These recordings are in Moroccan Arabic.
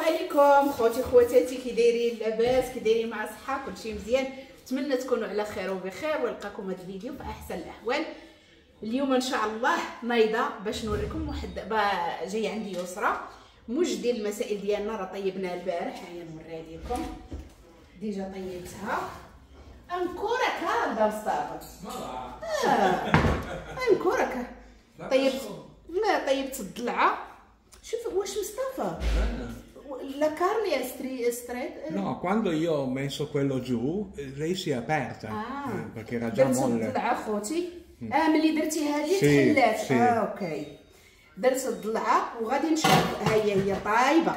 عليكم خوتي خواتاتي، كي دايرين؟ لاباس؟ كي دايرين مع الصحة؟ كلشي مزيان؟ نتمنى تكونوا على خير وبخير ولقاكم هذا الفيديو في احسن الاحوال. اليوم ان شاء الله نايضه باش نوريكم واحد جاية عندي يسرى موجدين المسائل ديالنا، راه طيبناها البارح، هيا نوريها لكم. déjà طيبتها ancora calda مصطفى، ancora طيبت، لا طيبت الضلعه. شوف واش مصطفى la carne è stretta? No, quando io ho messo quello giù, lei si è aperta, perché era già molle. الضلعه خوتي، ملي درتي هذه تحلات. okay، درت الضلعه وغادي نشوف. ها هي طايبه،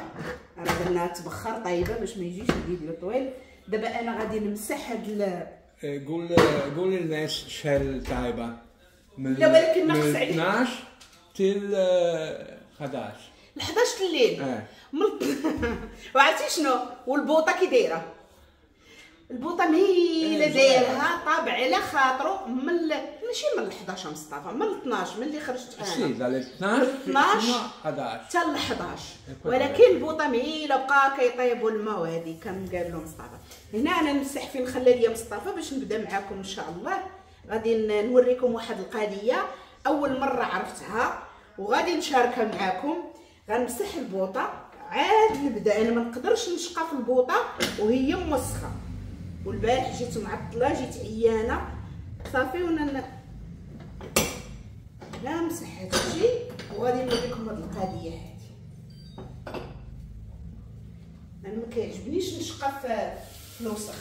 راه درناها تبخر طايبه باش ما يجيش الفيديو طويل. دابا انا غادي نمسح هاد قول قول للناس شحال طايبه. لا ولكن نقص عليه 12 تل 11 11 الليل. وعرفتي شنو؟ والبوطه كي دايرة، البوطه ميله دايرها طابع على خاطرو من ماشي من 11 مصطفى، من 12 ملي خرجت انا. sì dalle 12 حتى ل 11، ولكن البوطه ميله بقى كيطيبوا الماء وهذه كان قال له مصطفى. هنا انا نمسح فين خلى لي مصطفى باش نبدا معاكم ان شاء الله. غادي نوريكم واحد القضية اول مرة عرفتها وغادي نشاركها معاكم. غنمسح البوطه عاد نبدا، انا ما نقدرش نشقى في البوطه وهي موسخه. والبارح جيت معطلة، جيت عيانه صافي، وانا لا نمسح هادشي وغادي نوريكم هاد القضية هادي. انا ما كيعجبنيش نشقى في الوسخ.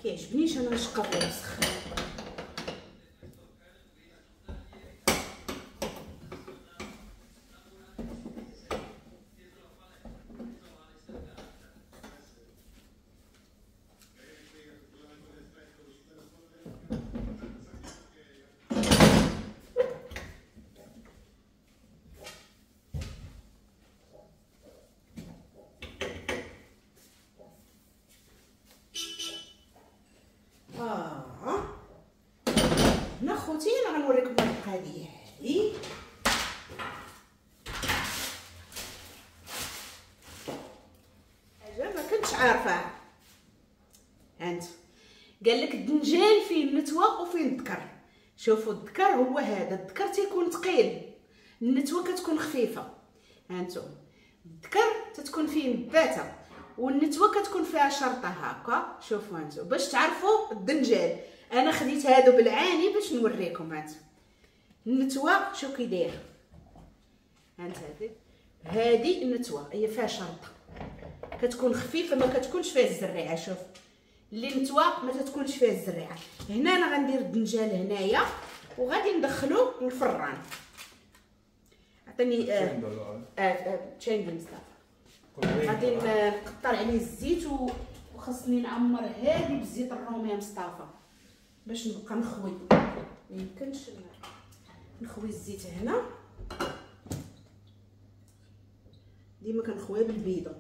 كيعجبنيش انا نشقى في الوسخ. هنا خوتي انا غنوريكم هاد القضية هادي. حاجة ما كنتش عارفاها. هانت قال لك الدنجال فيه النتوه وفيه الذكر. شوفوا الذكر هو هذا، الذكر تيكون ثقيل، النتوه كتكون خفيفة. هانتو الذكر تتكون فيه نباته والنتوه كتكون فيها شرطه هكا. شوفوا هانتو باش تعرفوا الدنجال. انا خديت هادو بالعاني باش نوريكم. هانتو النتوه شو كي دايرة. هانت هادي النتوه هي فيها شرطه، كتكون خفيفة ما كتكونش فيها الزريعه. شوف اللي نتوه ما تتكونش فيها الزريعه. هنا انا غندير الدنجال هنايا وغادي ندخلو للفران. عطيني تشاندي مصطفى. غادي نقطر عليه الزيت وخصني نعمر هادي بالزيت الرومي مصطفى باش نبقى نخوي. ما يمكنش نخوي الزيت هنا، ديما كنخويها بالبيضه.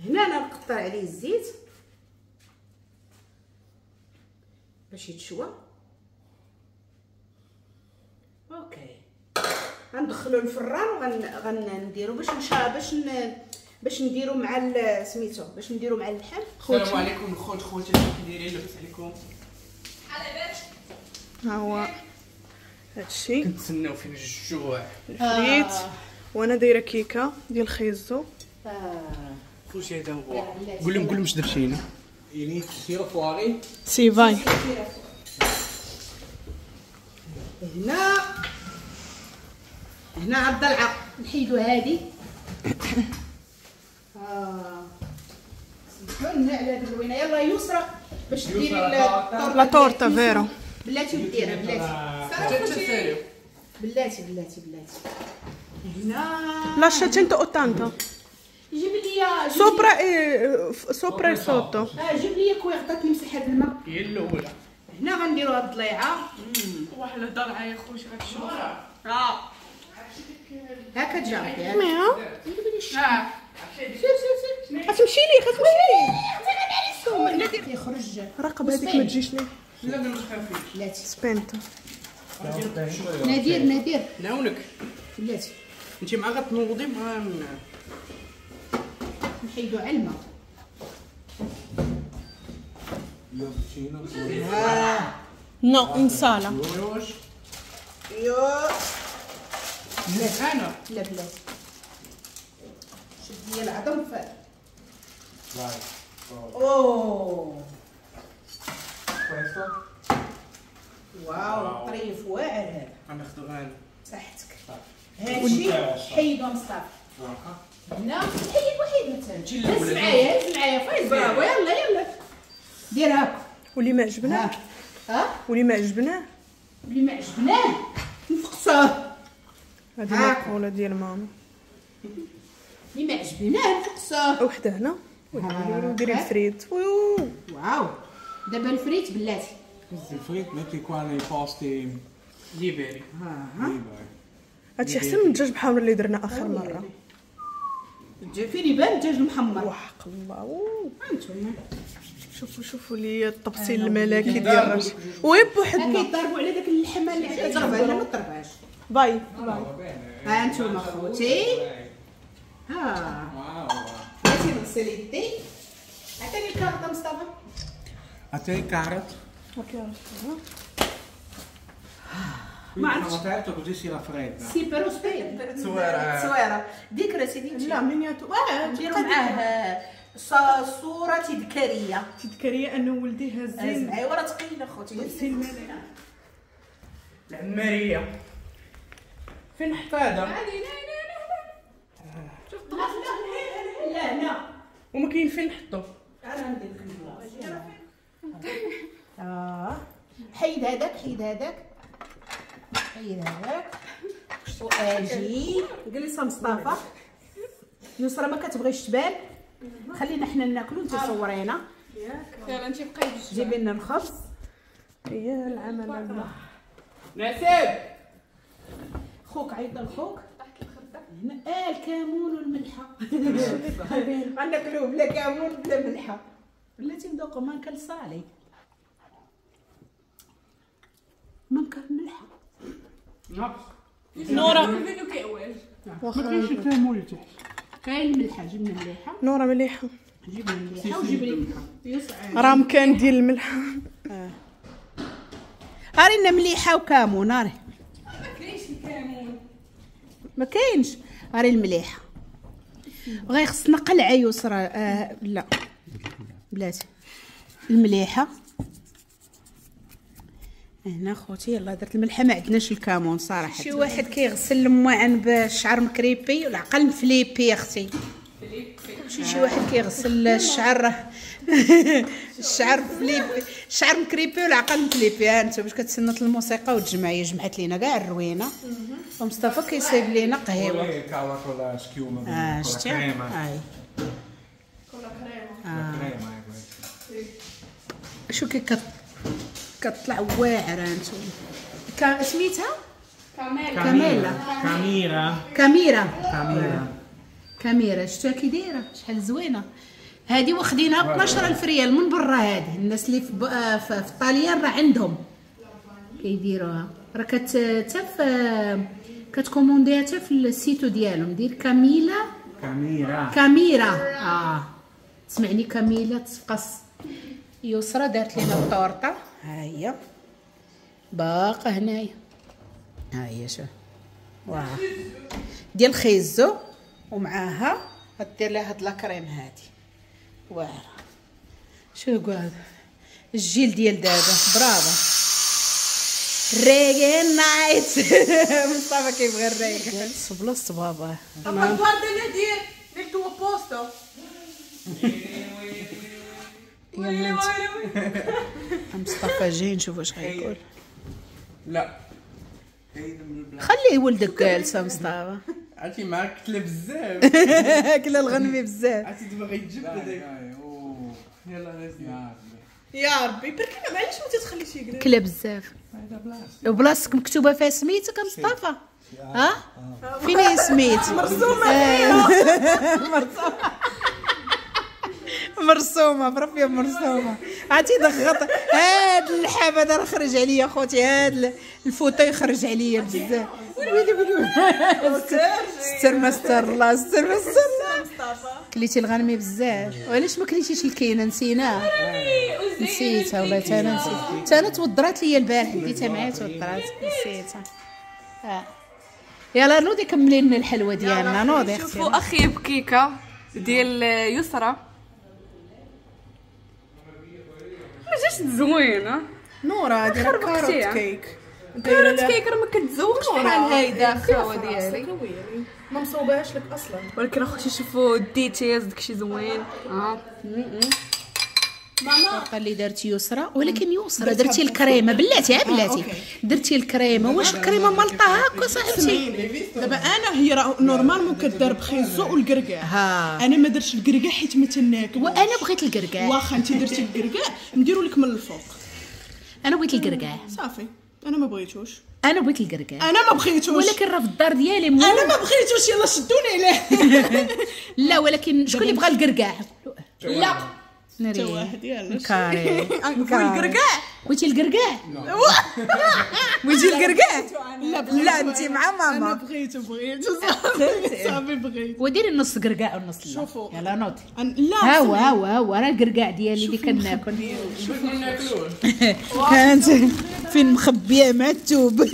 هنا انا نقطر عليه الزيت باش يتشوى. okay غندخلو الفران وغنديرو باش باش نديرو مع سميتو، باش نديرو مع اللحم. السلام عليكم الخوت خواتاتي، كي دايرين؟ لاباس عليكم؟ ها هو هادشي كنتسناو فين الجوع الفريت. وانا دايرة كيكة ديال خيزو. خوتي هذا هو. قول لهم قول لهم اش درتي هنا. tira fuori sì vai. هنا هنا على الضلعه نحيدو هادي. سمحوا لنا على هاد الروينه. يلا يسرى باش ديري la torta vero. بلاتي وديرها بلاتي بلاتي بلاتي بلاتي. هنا lascia 180. جيب لي sopra sopra e sotto. جيب لي كويغطات نمسح هاد الماء. هي الاولى. هنا غنديرو هاد الضليعه. واحد الضلعه يا خوتي غتشوف. هاكا تجربي. سير سير سير، غتمشي لي غتمشي لي. يخرج راقب هذيك ما تجيش ليه. لا ما تخافيش. بلاتي spento. نادير نادير نعاونك بلاتي. انت مع غتنوضي مع نحيدو على الماء. No, in sala. يو انا لا بلاتي. شد لي العظم ف اوه واو طريف واعر هذا. غناخذو انا صحتك. هادشي حيدو مصطفى هنا. حيد وحيد مثلا. هز معايا هز معايا فايز. برافو. يلا يلا دير هاكا. واللي ما عجبناه ها واللي ما عجبناه واللي ما عجبناه نفقصوه. هذه المقولة ديال ماما. اللي ما عجبناه نفقصوه. وحده هنا وديري الفريت. واو دابا الفريت بلاتي. ال frites metti qua nei posti liberi. هادشي احسن من الدجاج محمر اللي درنا اخر مرة. الدجاج فين يبان الدجاج المحمر. وحق الله. انتم شوفوا شوفوا لي الطبسيل الملكي ديال الراجل oui بوحدنا. كيضربوا على داك اللحمة اللي كتضرب على ما تضربهاش. باي ها انتم اخوتي. ها بلاتي نغسل يدي. عطيني الكارطه مصطفى. عطيني الكارت. ما عرفتش aperto così si raffredda. sì però spero. تصويره تصويره ذكرى سيدي. لا miniature نديرو معاه صوره تذكارية. تذكارية انه ولدي هازين. ايوا راه ثقيلة خوتي. العماريه فين نحط هذا؟ شوف لا هنا وما كاين فين نحطو. انا ندير لك البلاصة. حيد هذاك حيد هذاك حيد هذاك واجي جلس مصطفى. يسرا ما كتبغيش تبان. خلينا حنا ناكلو انت صورينا. يلا انت بقاي جيبي لنا الخبز. يا العمل نسيب خوك عيط لخوك هنا. الكمون والملحه غناكلوه بلا كمون بلا ملحة. بلاتي ندوقو ما نكل صالي ما نكل ملحة. نورا ما كاينش الكمون لتحت. كاين الملحة. جبنا الملحة نورا مليحة. جبنا الملحة وجيب لي راه مكان ديال الملحة. هارينا مليحة وكمون. هاري ما كاينش الكمون. ما كاينش. هاري المليحه. غير خصنا قلعه يسرى. لا بلاتي المليحه هنا خوتي. يلا درت الملحة. ما عندناش الكمون صراحة. شي واحد كيغسل المواعن بالشعر مكريبي والعقل مفليبي يا اختي. شي واحد كيغسل الشعر الشعر فليبي الشعر مكريبي والعقل مفليبي. ها انتم باش كتسنط الموسيقى وتجمع. هي جمعت لينا كاع الروينه. ومصطفى كيصايب لينا قهوة. شتي هاي شو كي كتطلع واعرة. انتم سميتها كاميلا. كاميرا كاميرا كاميرا كاميرا. شفتوها كي دايرة شحال زوينة هادي. واخدينها ب 12000 ريال من برا. هادي الناس اللي في الطاليان راه عندهم كيديروها. راه كتكومونديها حتى في ال sito ديالهم. دير كاميلا كاميرا كاميرا. تسمعني كاميلا تفقص. يسرا دارت لينا الطورطه. ها هي باقه هنايا. ها هي شوف واو ديال خيزو ومعاها غدير لها هاد la crème هادي واعرة. شوفوا هذا الجيل ديال دابا. برافو reggae night. مصطفى كيبغي الريغي. جالس بلاصة باباه. Papà guarda Nadir nel tuo posto. يلا انت مصطفى جاي نشوف واش غيقول. لا خليه ولدك جالسة مصطفى. عرفتي معاك كلا بزاف. كلا الغنمي بزاف. عرفتي دابا غيتجبد. يلا غازي يا ربي بركي معليش ما تتخليش يجلس. كلا بزاف. وبلاصتك مكتوبة فيها سميتك مصطفى. ها فين هي سميتك؟ مرسومه فيها. مرسومه مرسومه بربي مرسومه. عرفتي ضغط هاد اللحاب هذا راه خرج عليا خوتي، هاد ال fauteuil خرج عليا بزاف. ويلي ويلي ستر ما ستر الله، ستر ما ستر الله. كليتي الغنمي بزاف، وعلاش ما كليتيش الكينه؟ نسيناها، نسيتها والله. تا انا نسيت، تا انا توضرات ليا البارح، ديتها معايا توضرات، نسيتها. يلا نوضي كملي لنا الحلوة ديالنا، نوضي. شوفوا اخي بكيكه ديال يسرى ما جاش زوينة. نورا دايرة carrot cake، carrot cake راه ما كتزوقش بحال هايدا الخاوه ديالي، ما مصوباهاش لك اصلا. ولكن اخوتي شوفوا ال details داكشي زوين. ماما اللي دارت يسرى، ولكن يسرى درتي الكريمة بلاتي، ها بلاتي درتي الكريمة. واش الكريمة مالطا هكا صاحبتي؟ دابا انا هي راه normalement كدار بخيزو والكركاع، انا ما درتش الكركاع حيت ما تناكل، وانا بغيت الكركاع. واخا انت درتي الكركاع نديرو لك من الفوق. انا بغيت الكركاع صافي، انا ما بغيتوش. انا بغيت الكركاع، انا ما بغيتوش، ولكن راه في الدار ديالي انا ما بغيتوش. يلا شدوني عليه. لا ولكن شكون اللي بغى الكركاع؟ لا حتى واحد. يلا كاري الكركاع. بغيتي الكركاع؟ بغيتي الكركاع؟ لا انت مع ماما. انا بغيت صافي صافي بغيت. وديري النص كركاع والنص لا. شوفوا يلا نوضي. لا ها هو ها هو ها هو راه الكركاع ديالي اللي كناكل. كانت فين مخبيه مع الثوب. ولا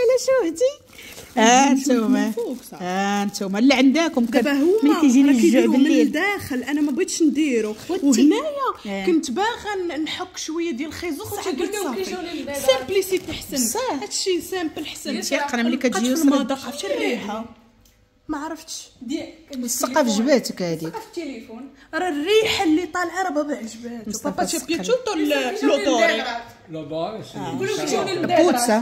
على شوهتي. ها انتوما ها انتوما اللي عندكم دابا هما كيجيني الجوع بالليل الداخل، انا ما بغيتش نديرو. وهنايا كنت باغا نحك شوية ديال الخيزو، صح قلت صافي simplicité حسن، هادشي simple حسن. تيقنا ملي كتجي يسرى المذاق، عرفتي الريحة ما عرفتش الثقة في جباتك هذيك التليفون، راه الريحة اللي طالعه راه بابا عجباتو. بابا ti piaciuto l'odore؟ l'odore puzza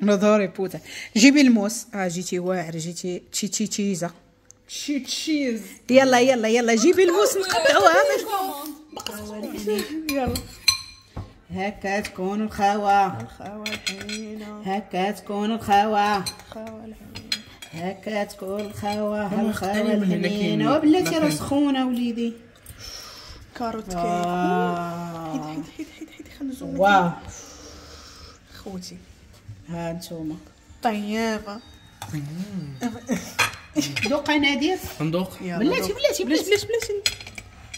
l'odore puzza. جيبي الموس. جيتي واعر، جيتي تشي تشي تشيزه تشي تشيز. يلا يلا يلا جيبي الموس نقطعوها باش يلا. هكا تكون الخاوه، الخاوه الحنينه، هكا تكون الخاوه، الخاوه الحنينه، هكا تكون الخاوه، الخاوه الحنينه. وبلاتي راه سخونة وليدي. carrot cake. حيد حيد حيد حيد حيد خنزوم. واو خوتي ها انتوما طيابه. دوق نادر. ندوق بلاتي بلاتي بلاتي بلاتي بلاتي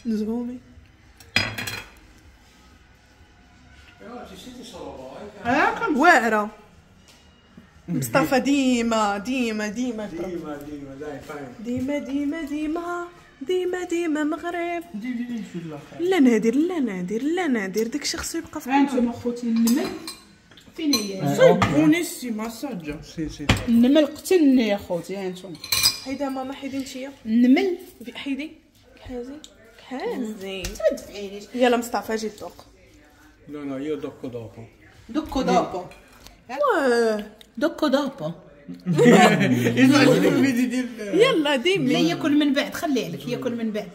نزومي. واعرة مصطفى. ديما ديما ديما ديما ديما داي فاين ديما ديما ديما ديما ديما مغرب. لا نادر لا نادر لا نادر، داك الشخص يبقى في. انتوما خوتي النمل فين هي؟ buonissima assaggia. sì sì النمل قتلني يا خوتي. ها انتم حيدها ماما، حيدي انتيا النمل. حيدي كحازي كحازي ما تدفعينيش. يلا مصطفى جي دوق. no no io tocco dopo. tocco dopo tocco dopo. يلا ديمي. لا ياكل من بعد، خليه لك ياكل من بعد.